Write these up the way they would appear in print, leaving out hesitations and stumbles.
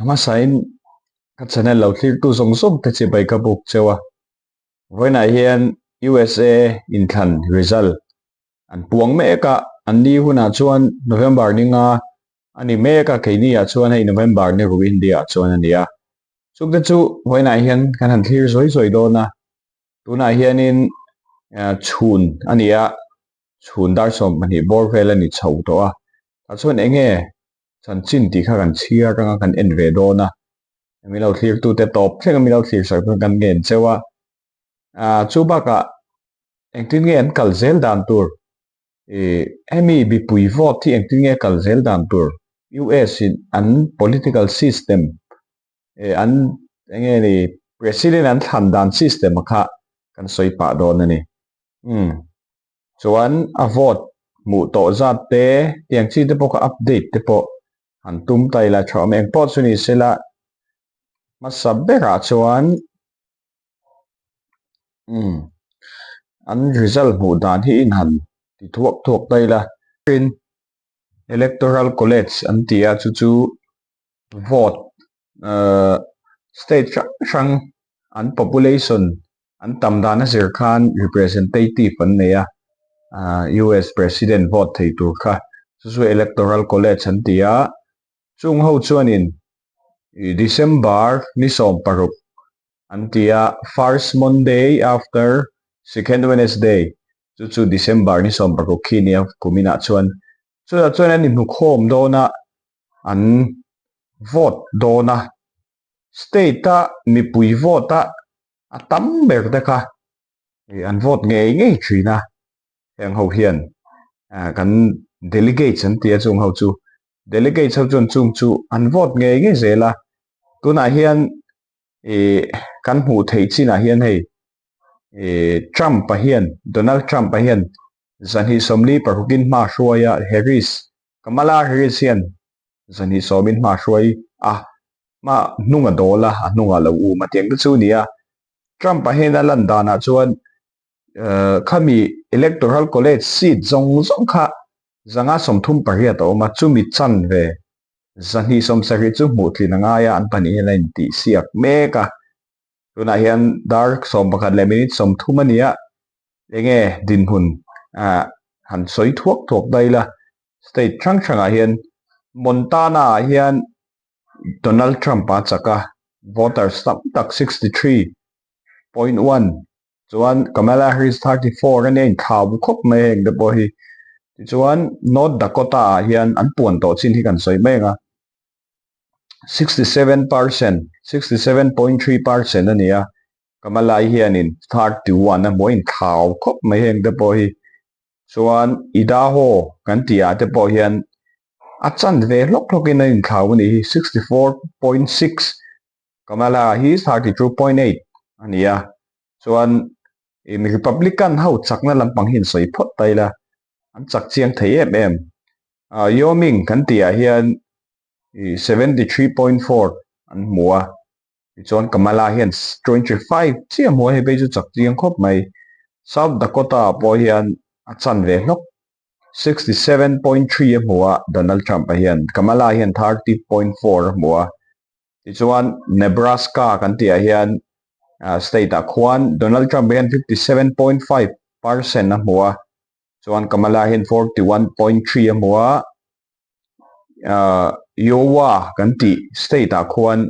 Hmasain ka channel lo thlirtu zawng zawng te chibai ka buk cheu a. Vawiinah hian USA inthlan result an puang mek a, an ni hunah chuan November ni nga a ni mek a, keini ah chuan hei November ni ruk India ah chuan a ni a. Chungte chu vawiinah hian kan han thlir zawi zawi dawn a, tunah hianin chhun a ni a, chhun dar 12 bawr vel a ni chho tawh a, tah chuan eng nge chanchin tih kha kan chhiar anga kan en ve dawn a, min lo thlirtute tawp thleng a min lo thlir sak chuan kan ngen cheu a, ah chu bakah engtin nge an kal zel dan tur ih hemi mipui vote hi engtin nge kal zel dan tur US in an political system ih an eng nge ni president an thlan dan system a kha kan sawi pah dawn a ni umm. Chuan a vote hmuh tawh zat te, tiang chi te pawh kha update te pawh han tum ta ila tha awm. Eng pawh chu ni sela hmasa berah chuan umm an result hmuh dan hi in han ti thuak thuak ta ila. Tin, Electoral College an ti a, chu chu vote state hrang hrang an population an tam dan a zir khan representative an nei a, US president vote thei tur kha chu chu electoral college an ti a, chung ho chuanin December ni 16 an ti a, first Monday after second Wednesday chu chu December ni 16 khi nia kuminah chuan chutah chuan an inhmukhawm dawn a. an vote dawn a, state a mipui vote a a tam ber te kha ih an vote ngei ngei thin a, heng ho hian ah kan delegates an ti a chung ho chu delegates ho chuan chung chu an vote ngei ngei zel a, tunah hian ih kan hmuh theih chinah hian hei ih Trump a hian Donald Trump a hian 246 in hma hruai a Harris Kamala Harris hian 210 in hma hruai a hma hnung a dawl a a hnungah lo um a tiang te chu a ni a Trump a hian a lan danah chuan eh khami electoral college seat zawng zawng kha 538 a awm a chumi chanve 270 chu hmuh tlin a ngai a, an pahnih hian a intihsiak mek a. Tunah hian dar 11 leh minute 30 a ni a, enge dinhmun ah han sawi thuak thuak daih ila, state hrang hrangah hian Montana ah hian Donald Trump a chak a, voters tam tak 63.1 Chuan Kamala Harris 34 a nia inthlau khawp mai heng te pawh hi. Tichuan North Dakota ah hian an puan tawh chin hi kan sawi mai ang a. 67%, 67.3% a ni a. Kamala hianin 31 a hmu a inthlau khawp mai heng te pawh hi. Chuan Idaho kan tih ah te pawh hian a chan ve hlawk hlawkin a inthlau a nih hi 64.6 Kamala hi 32.8 a ni a, chuan ih Republican ho chakna lampang hi an sawi phawt ta ila, an chak chiang thei em em. Ah Wyoming kan tihah hian ih 73.4 an hmu a, tichuan Kamala hian 25 chiah a hmu a, hei phei chu chak chiang khawp mai. South Dakota ah pawh hian a chan ve hlawk, 67.3 a hmu a Donald Trump a hian, Kamala hian 30.4 a hmu a. Tichuan Nebraska kan tihah hian state ah khuan Donald Trump hian 57.5% a hmu a, chuan Kamala hian 41.3 a hmu a, Iowa kan tih state ah khuan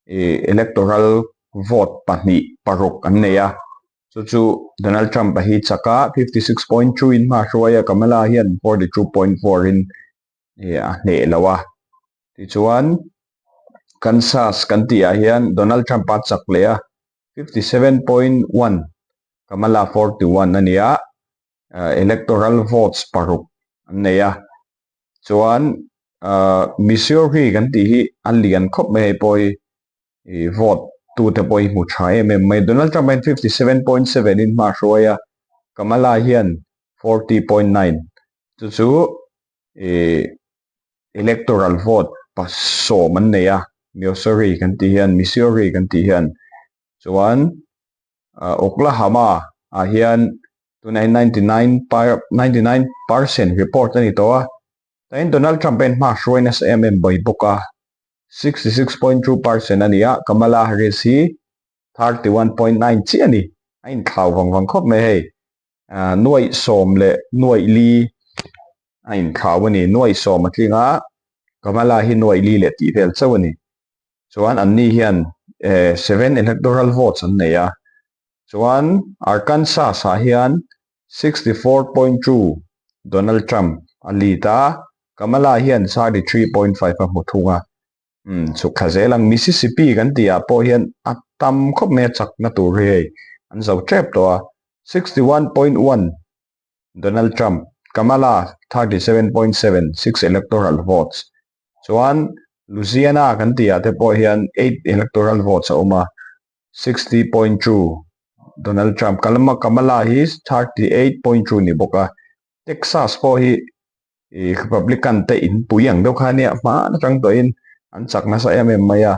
electoral vote pahnih paruk an nei a, chu chu Donald Trump a hi chak a, 56.2 in hma hruai a, Kamala hian 42.4 in a hneh lo a. Tichuan, Kansas kan tihah hian Donald Trump a chak leh a, 57.1, Kamala 41 a ni a, electoral votes paruk an nei a. Chuan, Missouri kan tih hi a lian khawp mai hei pawh hi vote tute pawh hi hmu tha em em mai. Donald Trump hian 57.7 in hma hruai a, Kamala hian 40.9 chu chu electoral vote 70 an nei a, Missouri kan tih hian Missouri kan tih hian chuan Oklahoma ah hian tunah hian 99 percent report a ni tawh a, tain Donald Trump hian hma hruai nasa em em mai bawk a. 66.2 percent a ni a, Kamala Harris hi 31.9 chiah a ni. A inthlau vang vang khawp mai hei. Nuaih sawm leh nuaih li a inthlau a ni. Nuaih sawm a tling a, Kamala hi nuaih li leh tih vel chauh a ni. Chuan anni hian 7 electoral votes an nei a. Chuan Arkansas ah hian 64.2 Donald Trump a lead a, Kamala hian 33.5 a hmu thung a. Umm chhuk thla zel ang. Mississippi kan tih ah pawh hian a tam khawp mai a chakna tur hi hei an zo tep tawh a, 61.1 Donald Trump, Kamala 37.7, six electoral votes. Chuan Louisiana kan tih ah te pawh hian eight electoral votes a awm a, 60.2 Donald Trump, Kamala hi 38.2 ni bawk a. Texas pawh hi i Republican te in pui ang deuh kha ania hman atang tawhin an chak nasa em em mai a,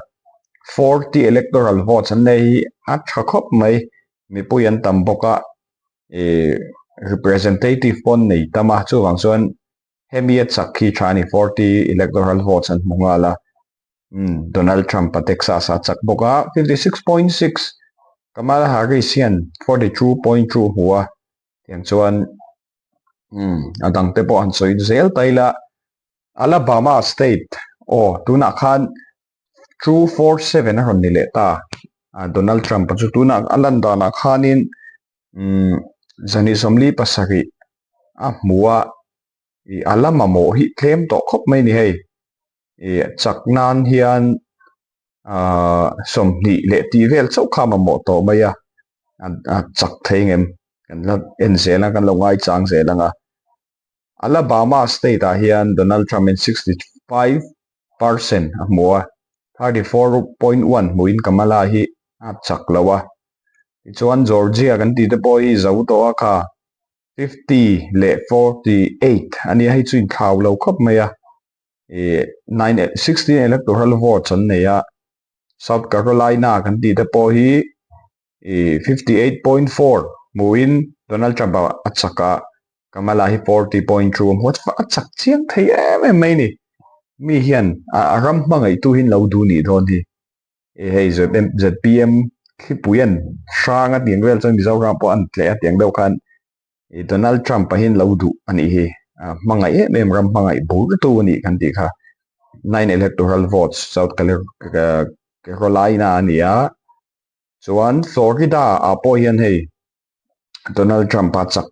40 electoral votes an nei hi a tha khawp mai, mipui an tam bawk a, ih representative pawh an nei tam a, chuvang chuan hemi a chak hi tha a ni, 40 electoral votes an hmu nghal a, umm Donald Trump a Texas ah a chak bawk a, 56.6 Kamala Harris hian 42.2 a hmu a. Tiang chuan umm a dang te pawh han sawi zel ta ila Alabama state aw tunah khan 247 a rawn ni leh ta a Donald Trump a chu tunah a lan danah khanin umm zani sawmli pasarih a hmu a ih a la mamawh hi tlem tawh khawp mai a ni hei ih chak nan hian ahh sawmhnih leh tih vel chauh kha mamawh tawh mai a a chak thei ngem kan la en zel a kan lo ngaichang zel ang a Alabama state ah hian Donald Trump in 65 percent a hmu a 34.1 hmuhin Kamala hi a chak lo a tichuan Georgia kan tih te pawh hi zo tawh a kha 50 leh 48 a nia hei chu inthlau lo khawp mai a. ih nine 16 electoral votes an nei a South Carolina kan tih te pawh hi ih 58.4 hmuhin Donald Trump a a chak a Kamala hi 40.2 a hmu a chak chiang thei em em mai a ni mi hian a ram hmangaihtu hi an lo duh nih dawn hi ih hei ZPM thlipui an hrang a tiang vel chuan Mizoram pawh an tleh a tiang deuh khan I Donald Trump a hian lo duh a nih hi. Hmangaih em em ram hmangaih bur tu a nih kan tih kha. Nine electoral votes South Carolina a ni a. Chuan Florida ah pawh hian hei Donald Trump a chak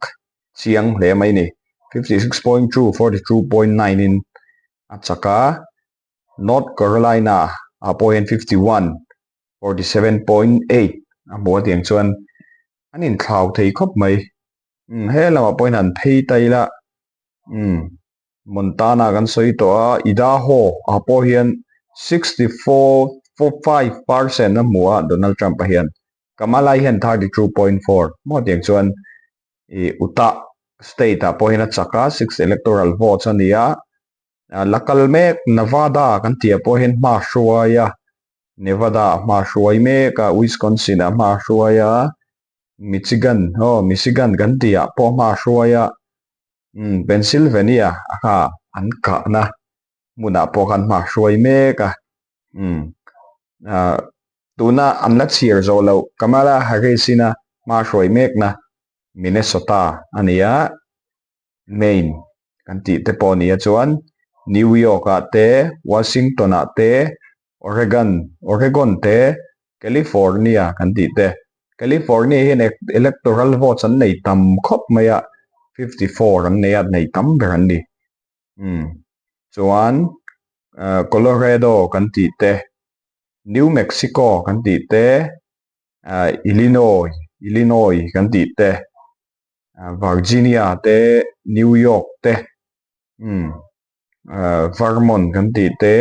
chiang hle mai ni. 56.2, 42.9 in a chak a. North Carolina ah pawh hian 51, 47.8 a hmu a tiang chuan an inthlau thei khawp mai. Umm he lamah pawhin han phei ta ila umm Montana kan sawi tawh a, Idaho ah pawh hian 64.5 percent a hmu a Donald Trump a hian Kamala hian 32.4 maw tiang chuan ih Utah state ah pawh hian a chak a, six electoral votes a ni a. La kal mek Nevada kan tih ah pawh hian hma hruai a, Nevada ah hma hruai mek a, Wisconsin ah hma hruai a, Michigan aw Michigan kan tih ah pawh hma hruai a, umm Pennsylvania a kha an kahna hmunah pawh khan hma hruai mek a, umm ah tuna an la chhiar zawh loh Kamala Harris ina hma hruai mekna Minnesota a ni a. Maine kan tih te pawh a ni a chuan New York ah te Washington ah te Oregon Oregon te California kan tih te California hian electoral votes an nei tam khawp mai a 54 an nei a nei tam ber an ni umm chuan ah Colorado kan tih te New Mexico kan tih te ah Illinois Illinois kan tih te. Virginia te, New York te, umm Vermont kan tih te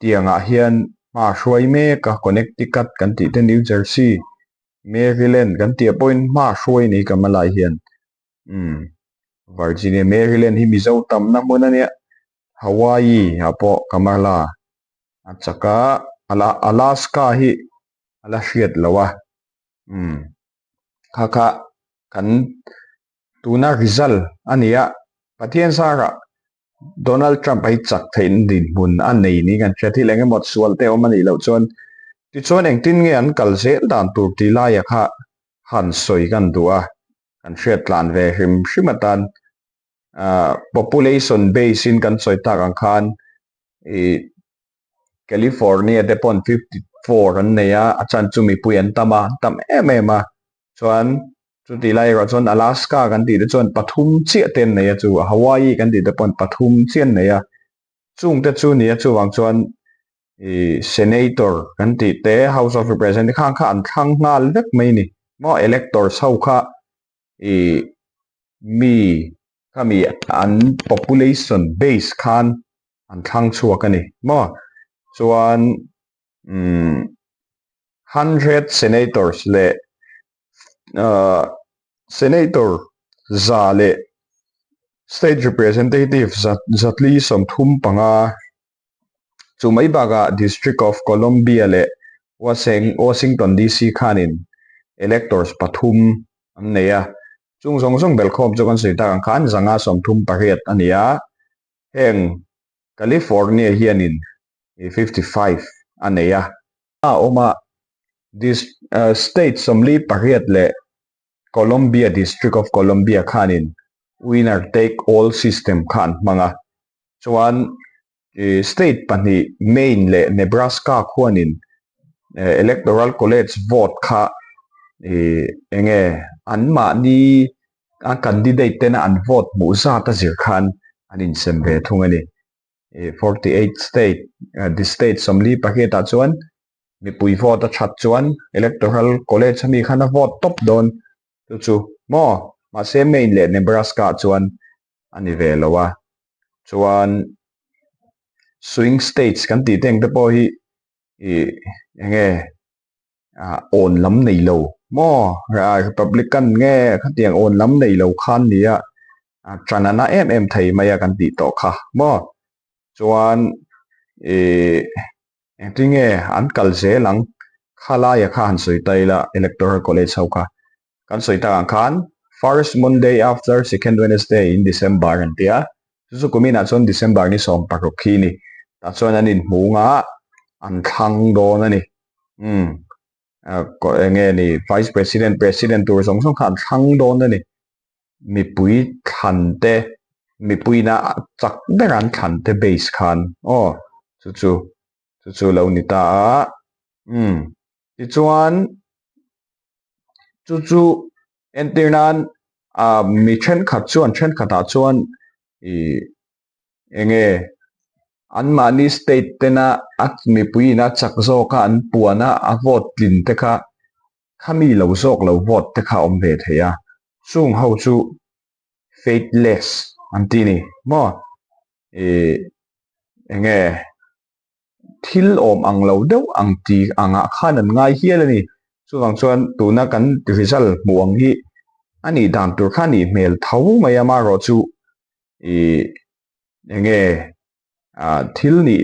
tiangah hian hma hruai mek a, Connecticut kan tih te, New Jersey, Maryland kan tih ah pawhin hma hruai a ni Kamala hian umm Virginia, Maryland hi Mizo tamna hmun a nia, Hawaii ah pawh Kamala a chak a, Alaska hi a la hriat loh a. Umm kha kha kan tuna result a ni a, Pathian zarah Donald Trump a hi chak theihna dinhmun a nei niin kan hria. Thil eng emaw sual te awm a nih loh chuan tichuan engtin nge an kal zel dan tur tih laia kha han sawi kan duh a, kan hriat tlan ve hrim hrim atan population base in kan sawi tak ang khan ih California te pawn 54 an nei a, a chan chu mipui an tam a, an tam em em a, chuan chutih lai erawh chuan Alaska kan tih te chuan pathum chiah te an nei a chu Hawaii kan tih te pawn pathum chiah an nei a, chung te chu nia chuvang chuan ih senator kan tih te house of representative khang kha an thlang nghal vek mai a ni maw electors ho kha ih mi khami an population base khan an thlang chhuak a ni maw chuan umm hundred senators leh ahh senator za leh state representative zatli 35. Chu mai bakah District of Columbia leh Washington DC khanin electors pathum an nei a, chung zawng zawng belhkhawm chu kan sawi tak ang khan 538 a ni a, heng California hianin 55 a nei a. A awm a, State 48 leh Columbia District of Columbia khanin winner take all system kha an hmang a, chuan state pahnih Maine leh Nebraska khuanin electoral college vote kha eng nge anmahni a candidate tena an vote hmuh zat a zir khan an insem ve thung a ni. 48 state the state 48 ah chuan mipui vote a that chuan electoral college ami khan a vote tawp dawn chu chu maw mahse Maine leh Nebraska ah chuan a ni ve lo a chuan swing states kan tih te ang te pawh hi ih eng nge ah awn lam nei lo maw Republican nge khatiang awn lam nei lo khan nia tan a na em em thei mai a kan tih tawh kha maw chuan ih engtin nge an kal zel ang khalaia kha han sawi ta ila electoral college ho kha kan sawi tak ang khan first Monday after second Wednesday in December an tia chu chu kuminah chuan December ni 16 khi ni tah chuan an inhmung a an thlang dawn a ni umm eng nge ni vice president president tur zawng zawng kha an thlang dawn a ni mipui thlan te mipuina chak ber an thlan te base khan aw chu chu chu chu lo ni ta a umm tichuan chu chu entir nan ah mi thenkhat chuan thenkhatah chuan ih eng nge anmahni state tena a mipuiin a chak zawk a an puan a a vote tlin te kha khami lo zawk lo vote te kha a awm ve thei a chung ho chu faithless an ti a ni maw ih eng nge thil awm ang lo deuh ang ti angah khan an ngai hial a ni. Chuvang chuan tuna kan result hmuh ang hi a nih dan tur kha a nih hmel tho mai a, amaherawh chu ih eng nge ah thil nih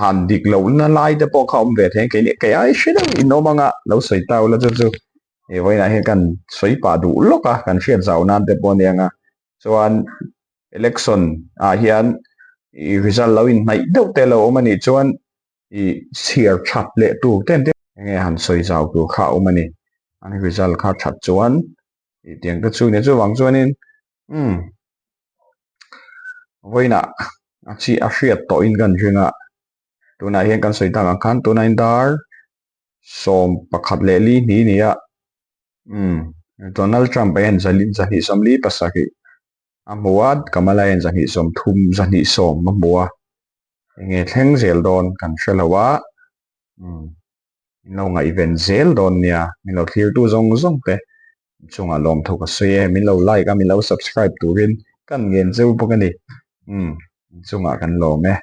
han dik lohna lai te pawh kha a awm ve thei a, keini kei ai hre deuh in awm anga lo sawi ta ula chu chu ih vawiinah hian kan sawi pah duh lawk a, kan hriat zau nan te pawh a nia ang a, chuan election ah hian ih result lo inhnaih deuh te lo awm a nih chuan ih chhiar that leh tur te an ti enge han sawi zau tur kha a awm a ni an result kha that chuan ih tiang te chu nia chuvang chuanin umm vawiinah a chi a hriat tawhin kan ring a tunah hian kan sawi tak ang khan tunah hian dar 11 42 ni a umm Donald Trump a hian 247 a hmu a Kamala hian 230 210 a hmu a enge thleng zel dawn kan hre lo a umm min lo ngaihven zel dawn nia min lo thlir tu zawng zawng te chungah lawmthu ka sawi e min lo like a min lo subscribe turin kan ngen zeu bawk a ni umm chungah kan lawm e.